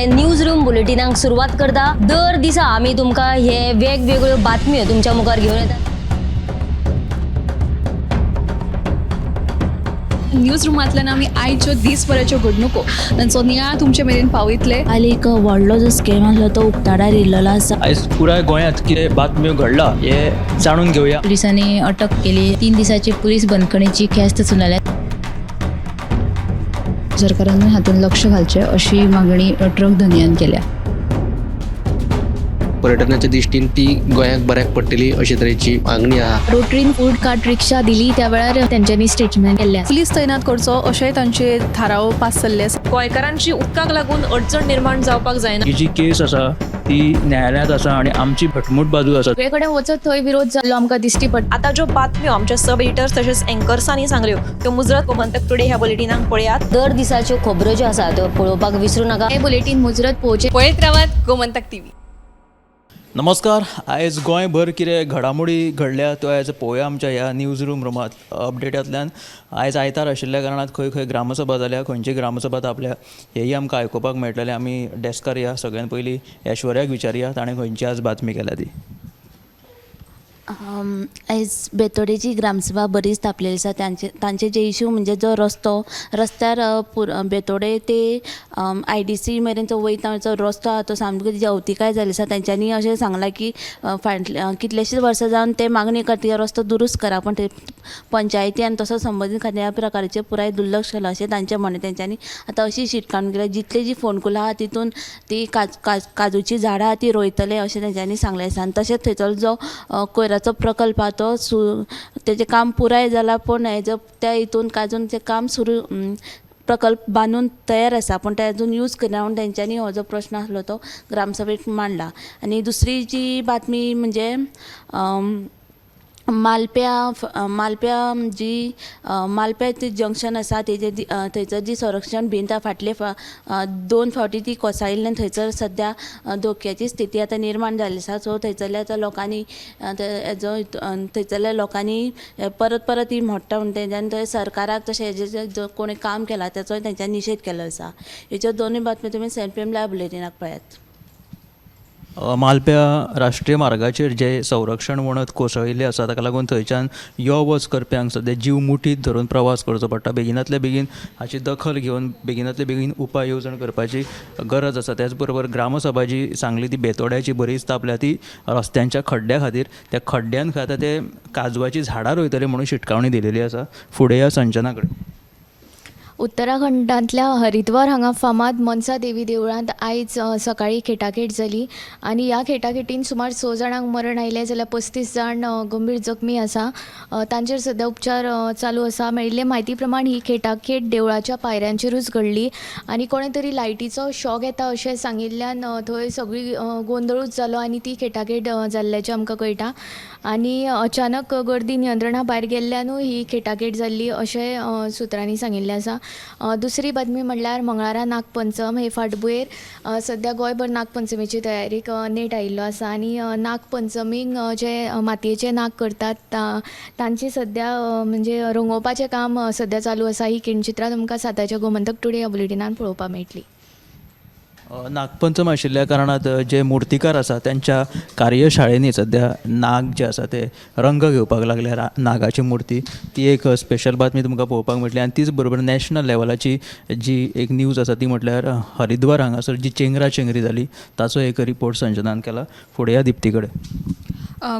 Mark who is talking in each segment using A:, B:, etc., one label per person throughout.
A: News room बुलेटिनाक सुरवात करता. दर दिसा आमी तुमकां हे वेगवेगळ्यो बातम्यो तुमच्या मुखार घेवन येतात.
B: न्यूज रुमांतल्यान आमी आयच्यो दीसभराच्यो घडणुको तांचो नियाळ तुमचे मेरेन पावयतले.
C: काल एक व्हडलो जो स्कॅम आसलो तो उक्ताडार येयल्लो आसा.
D: आयज पुराय गोंयांत कितें बातम्यो घडला हे जाणून घेवया.
E: पोलिसांनी अटक केली. 3 दिसाची पोलीस बंदखणीची ख्यास्त सुनावल्या.
F: सरकारान हातूंत लक्ष घालचें अशी मागणी ट्रक धनयान केल्या.
G: पर्यटनाच्या दृश्टीन ती गोंयाक बऱ्याक पडटली अशे तरेची मागणी आहा.
E: रोटरीन फूड कार्ट रिक्षा दिली त्या वेळार तेंच्यांनी स्टेटमेंट केल्लें आसा.
B: पुलीस तैनात करचो अशेंय तांचे थाराव पास जाल्ले आसा.
H: गोंयकारांची उदकाक लागून अडचण निर्माण जावपाक जायना.
D: ही जी केस आसा ती न्यायालयांत आसा आनी आमची घटमूट बाजू आसा.
E: सगळे कडेन वचत थंय विरोध जाल्लो आमकां दिश्टी पडटा.
H: आतां ज्यो बातम्यो आमच्या सब एडिटर्स तशेंच एंकर्सांनी सांगल्यो त्यो मुजरत गोमंतक टुडे ह्या बुलेटिनाक पळयात.
A: दर दिसाच्यो खबरो ज्यो आसा त्यो पळोवपाक विसरू नाका.
E: हे बुलेटीन मुजरत पळोवचें.
B: पळयत रावात गोमंतक टीव्ही.
D: नमस्कार. आयज गोंयभर कितें घडामोडी घडल्या त्यो आयज पळोवया आमच्या ह्या न्यूज रूम रुमांत अपडेटांतल्यान. आयज आयतार आशिल्ल्या कारणान खंय खंय ग्रामसभा जाल्या, खंयची ग्रामसभा तापल्या हेंय आमकां आयकुपाक मेळटलें. आमी डेस्कार या, सगळ्यान पयलीं ऐश्वर्याक विचारया ताणें खंयची आज बातमी केल्या ती.
C: आयज बेतोडेची ग्रामसभा बरीच तापलेली आसा. तांचे जे इशू म्हणजे जो रस्तो रस्त्यार बेतोडे ते IDC मेरेन जो वयता जो रस्तो आहा तो सामको तेजी अवतिकाय जाल्ली आसा. तेंच्यांनी अशें सांगलां की फाटल्या कितलेशेच वर्सां जावन ते मागणी करता की रस्तो दुरुस्त करा, पूण ते पंचायती आनी तसोच संबंदीत खात्या ह्या प्रकाराचेर पुराय दुर्लक्ष केलां अशें तांचें म्हणणें. तेंच्यांनी आतां अशी शिटकावणी केल्या जितली जी फोंडकुलां आहा तितून ती काजूचीं झाडां आहा ती रोयतले अशें तेंच्यांनी सांगलें आसा. आनी तशेंच थंयसर जो कोयराचो प्रकल्प आहा तो तेजें काम पुराय जालां, पूण हेजो त्या हितून काजून तें काम सुरू प्रकल्प बांदून तयार आसा, पूण ते अजून यूज करना म्हणून तेंच्यांनी हो जो प्रश्न आसलो तो ग्रामसभेक मांडला. आनी दुसरी जी बातमी म्हणजे मालप्या मालप्या जी मालप्या ती जंक्शन आसा तेजे थंयसर जी संरक्षण भिंत फाटले 2 फावटी ती कोसळिल्ल्यान थंयसर सद्या धोक्याची स्थिती आतां निर्माण जाल्ली आसा. सो थंयसरल्या आतां लोकांनी हेजो थंयसरल्या लोकांनी परत परत ती मोडटा म्हणून तेंच्यांनी थंय सरकाराक तशें हेजें जो कोणी काम केला तेचोय तेंच्यांनी निशेध केल्लो आसा. हेच्यो दोनूय बातम्यो तुमी 7 PM live बुलेटिनाक पळयात.
D: मालप्या राष्ट्रीय मार्गाचेर जे संरक्षण वणत कोसळिल्ली आसा ताका लागून थंयच्यान यो वच करप्यांक सद्या जीव मुठीत धरून प्रवास करचो पडटा. बेगिनातले बेगीन हाची दखल घेवन बेगिनातले बेगीन उपाय येवजण करपाची गरज आसा. त्याच बरोबर ग्रामसभा जी सांगली ती बेतोड्याची बरीच तापल्या ती रस्त्यांच्या खड्ड्या खातीर. त्या खड्ड्यान खंय आतां ते काजवाचीं झाडां रोयतले म्हणून शिटकावणी दिलेली आसा. फुडें या संजना कडेन.
E: उत्तराखंडांतल्या हरिद्वार हांगा फामाद मनसा देवी देवळांत आयज सकाळीं खेटाखेट जाली आनी ह्या खेटाखेटीन सुमार 6 जाणांक मरण आयलें जाल्यार 35 जाण गंभीर जखमी आसा. तांचेर सद्या उपचार चालू आसा. मेळिल्ले म्हायती प्रमाण ही खेटाखेट देवळाच्या पायऱ्यांचेरूच घडली आनी कोणें तरी लायटीचो शॉक येता अशें सांगिल्ल्यान थंय सगळी गोंदळूच जालो आनी ती खेटाखेट जाल्ल्याचें आमकां कळटा. आनी अचानक गर्दी नियंत्रणा भायर गेल्ल्यानूय ही खेटाखेट जाल्ली अशें सुत्रांनी सांगिल्लें आसा. दुसरी बातमी म्हणल्यार मंगळारा नागपंचम हे फाटभुंयेर सद्या गोंयभर नागपंचमीची तयारीक नेट आयिल्लो आसा आनी नागपंचमीक जे मातयेचे नाग करतात तांची सद्या म्हणजे रंगोवपाचें काम सद्या चालू आसा. ही किणचित्रां तुमकां 7 गोमंतक टुडे ह्या बुलेटिनान पळोवपाक मेळटली.
D: नागपंचम आशिल्ल्या कारणात जे मुर्तीकार आसा त्यांच्या कार्यशाळेंनी सद्या नाग जे आसा ते रंग घेवपाक लागले. नागाची मुर्ती ती एक स्पेशल बातमी तुमकां पळोवपाक मेळटली. आनी तीच बरोबर नॅशनल लेवलाची जी एक न्यूज आसा ती म्हटल्यार हरिद्वार हांगासर जी चेंगरा चेंगरी जाली ताचो एक रिपोर्ट संजनान केला. फुडें या दिप्ती कडेन.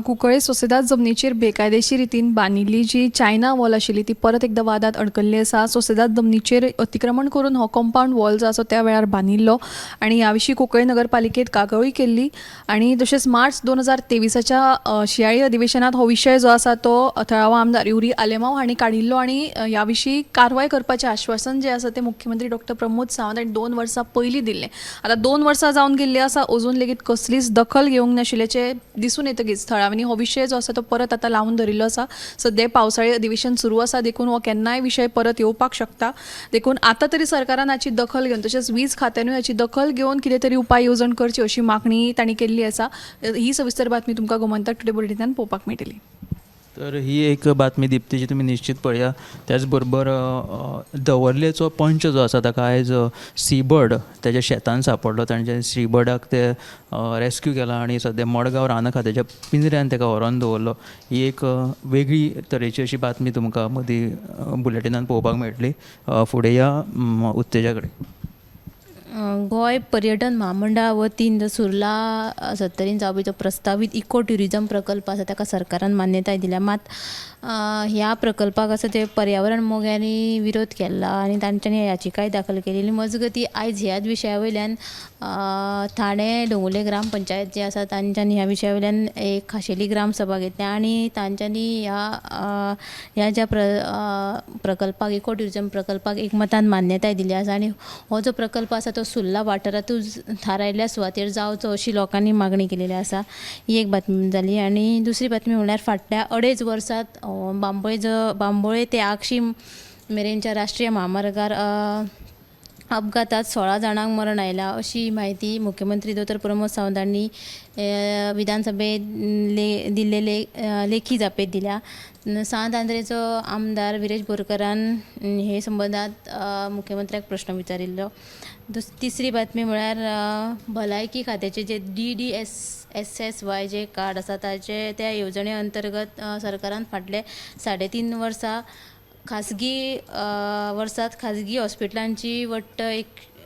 B: कुंकळे सोसेदाद जमनीचेर बेकायदेशीर रितीन बांदिल्ली जी चायना वॉल आशिल्ली ती परत एकदां वादांत अडकल्ली आसा. सोसेदाद जमनीचेर अतिक्रमण करून हो कंपावंड वॉल जो आसा त्या वेळार बांदिल्लो आनी ह्या विशीं कुंकळे नगरपालिकेंत कागाळूय केल्ली आनी तशेंच मार्च 2023च्या शिंयाळी अधिवेशनांत हो विशय जो आसा तो थळावो आमदार युरी आलेमांव हांणी काडिल्लो आनी ह्या विशीं कारवाय करपाचें आश्वासन जें आसा तें मुख्यमंत्री डॉक्टर प्रमोद सावंत हांणी 2 वर्सां पयलीं दिल्लें. आतां 2 वर्सां जावन गेल्लीं आसा, अजून लेगीत कसलीच दखल घेवंक नाशिल्ल्याचें दिसून येतकीच थळाव्यांनी हो विशय जो आसा तो परत आतां लावन धरिल्लो आसा. सद्या पावसाळी अधिवेशन सुरू आसा देखून हो केन्नाय विशय परत येवपाक शकता. देखून आतां तरी सरकारान हाची दखल घेवन तशेंच वीज खात्यानूय हाची दखल घेवन कितें तरी उपाय येवजण करची अशी मागणी तांणी केल्ली आसा. ही सविस्तर बातमी तुमकां गोमंतक टुडे बुलेटिनान पळोवपाक मेळटली.
D: तर ही एक बातमी दिप्ती जी तुमी निश्चित पळया. त्याच बरोबर दवर्लेचो पंच जो आसा ताका आयज सीबर्ड तेज्या शेतान सांपडलो. ताणें सीबर्डाक ते रेस्क्यू केला आनी सद्या मडगांव रान खात्याच्या पिंजऱ्यान ताका व्हरोन दवरलो. ही एक वेगळी तरेची अशी बातमी तुमकां मदीं बुलेटिनान पळोवपाक मेळटली. फुडें या उत्तेजा कडेन.
C: गोंय पर्यटन म्हामंडळा वतीन जो सुर्ला सत्तरीन जावपी जो प्रस्तावीत इको ट्युरिजम प्रकल्प आसा ताका सरकारान मान्यताय दिल्या. मात ह्या प्रकल्पाक आसा ते पर्यावरण मोग्यांनी विरोध केल्ला आनी तांच्यांनी याचिकाय दाखल केलेली. मजगती आयज ह्याच विशया वयल्यान ठाणे दोंगुल्ले ग्रामपंचायत जे आसा तांच्यांनी ह्या विशया वयल्यान एक खाशेली ग्रामसभा घेतल्या आनी तांच्यांनी ह्या ज्या प्रकल्पाक इको ट्युरिजम प्रकल्पाक एकमतान मान्यताय दिली आसा आनी हो जो प्रकल्प आसा तो सुर्ला वाठारांतूच थारायल्ल्या सुवातेर जावचो अशी लोकांनी मागणी केलेली आसा. ही एक बातमी जाली. आनी दुसरी बातमी म्हणल्यार फाटल्या 2.5 वर्सांत बांबोळे ते आगशी मेरेनच्या राष्ट्रीय म्हामार्गार अपघातात 16 जाणांक मरण आयलां अशी म्हायती मुख्यमंत्री दोतोर प्रमोद सावंत हांणी विधानसभेत दिल्ले लेखी जापेत दिल्या. सांत आंद्रेचो आमदार विरेश बोरकरान हे संबंदांत मुख्यमंत्र्याक प्रश्न विचारिल्लो. तिसरी बातमी म्हळ्यार भलायकी खात्याचे जे DDSSSY जे कार्ड आसा ताचे त्या येवजणे अंतर्गत सरकारान फाटले 3.5 वर्सां खासगी वर्सात खाजगी हॉस्पिटलांची वट्ट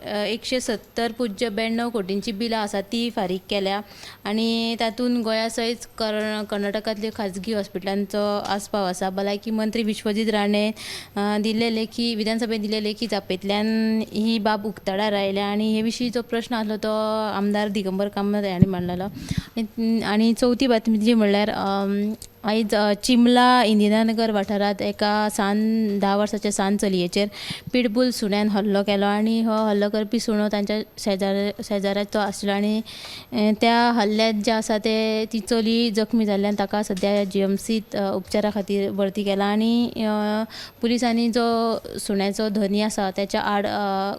C: 170.92 कोटींची बिलां आसा ती फारीक केल्या आनी तातूंत गोंया सयत कर्नाटकांतल्या खाजगी हॉस्पिटलांचो आस्पाव आसा. भलायकी मंत्री विश्वजीत राणे दिल्ले लेखी विधानसभेत दिल्ले लेखी जापेंतल्यान ही बाब उक्ताडार आयल्या आनी हे विशीं जो प्रश्न आसलो तो आमदार दिगंबर कामत हांणी मांडलेलो. आनी चवथी बातमी जी म्हणल्यार आयज चिमला इंदिरानगर वाठारांत एका 10 वर्साच्या सान चलयेचेर पिटबूल सुण्यान हल्लो केलो आनी हो हल्लो करपी सुणो तांच्या शेजाऱ्याचो आसलो आनी त्या हल्ल्यांत जे आसा ते ती चली जखमी जाल्ल्यान ताका सद्या GMCत उपचारा खातीर भरती केला आनी पुलिसांनी जो सुण्याचो धनी आसा त्याच्या आड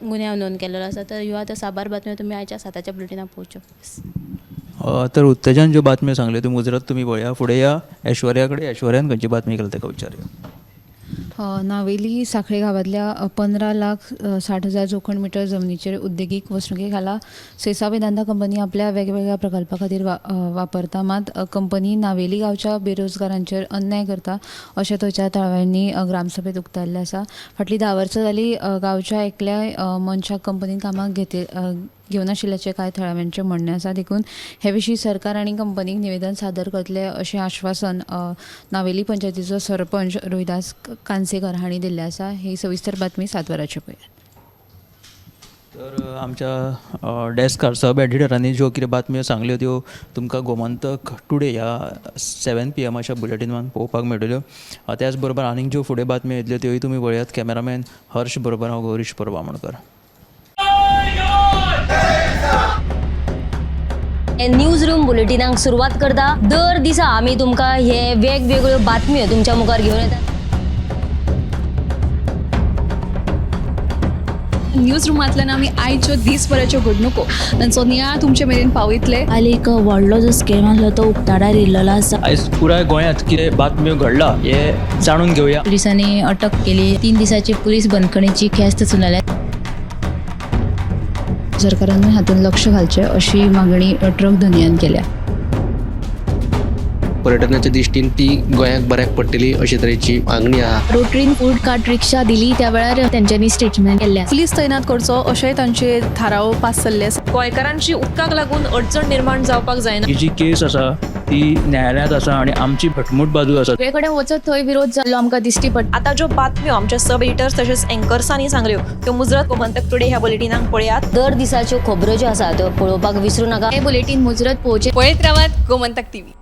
C: गुन्यांव नोंद केल्लो आसा. तर ह्यो आतां साबार बातम्यो तुमी आयच्या 7च्या बुलेटिनाक पळोवच्यो.
D: तर उत्तेजन ज्यो बातम्यो सांगल्यो त्यो मुजरत तुमी पळया. फुडें या ऐश्वर्या कडेन. ऐश्वर्यान खंयची बातमी केल्या ताका विचारुया.
F: नावेली साखळे गांवांतल्या 15,60,000 जोखण मिटर जमनीचेर उद्देगीक वसणुके खाला सेसा वेदांता कंपनी आपल्या वेगवेगळ्या प्रकल्पा खातीर वापरता. मात कंपनी नावेली गांवच्या बेरोजगारांचेर अन्याय करता अशें थंयच्या थळाव्यांनी ग्रामसभेंत उक्तायल्लें आसा. फाटलीं 10 वर्सां जाली गांवच्या एकल्याय मनशाक कंपनीन कामाक घेवनाशिल्ल्याचें कांय थळाव्यांचें म्हणणें आसा. देखून हे विशीं सरकार आनी कंपनीक निवेदन सादर करतले अशें आश्वासन नावेली पंचायतीचो सरपंच रोहिदास कांसेकर हांणी दिल्लें आसा. ही सविस्तर बातमी 7 वरांचेर पळयात.
D: तर आमच्या डेस्कार सब एडिटरांनी ज्यो कितें बातम्यो सांगल्यो त्यो तुमकां गोमंतक टुडे ह्या 7 PM बुलेटिनान पळोवपाक मेळटल्यो. त्याच बरोबर आनीक ज्यो फुडें बातम्यो येतल्यो त्योय तुमी पळयात. कॅमेरामॅन हर्ष बरोबर हांव गौरीश परब आमोणकर.
A: न्यूज रूम बुलेटिनाक सुरवात करता. दर दिसा आमी तुमकां हे वेगवेगळ्यो बातम्यो तुमच्या मुखार घेवन येतात.
B: न्यूज रुमांतल्यान आमी आयच्यो दीसभराच्यो घडणुको तांचो नियाळ तुमचे मेरेन पावयतले.
C: काल एक व्हडलो जो स्कॅम आसलो तो उक्ताडार येयल्लो आसा.
D: आयज पुराय गोंयांत कितें बातम्यो घडला हे जाणून घेवया.
C: पुलिसांनी अटक केली. 3 दिसाची पुलीस बंदखणीची ख्यास्त सुनायल्या.
F: सरकारानूय हातूंत लक्ष घालचें अशी मागणी ट्रक धनयान केल्या.
G: पर्यटनाच्या दृश्टीन ती गोंयाक बऱ्याक पडटली अशे तरेची मागणी आहा.
E: रोटरीन फूड कार्ट रिक्षा दिली त्या वेळार तेंच्यांनी स्टेटमेंट केल्लें आसा.
B: पुलीस तैनात करचो अशेंय तांचे थाराव पास जाल्ले आसा.
H: गोंयकारांची उदकाक लागून अडचण निर्माण जावपाक जायना.
D: ही जी केस आसा ती न्यायालयांत आसा आनी आमची घटमूट बाजू आसा.
E: सगळे कडेन वचत थंय विरोध जाल्लो आमकां दिश्टी पडटा.
H: आतां ज्यो बातम्यो आमच्या सब एडिटर्स तशेंच एंकर्सांनी सांगल्यो त्यो मुजरत गोमंतक टुडे ह्या बुलेटिनाक पळयात.
A: दर दिसाच्यो खबरो ज्यो आसा त्यो पळोवपाक विसरूं नाका.
E: हे बुलेटीन मुजरत पळोवचें.
B: पळयत रावात गोमंतक टीव्ही.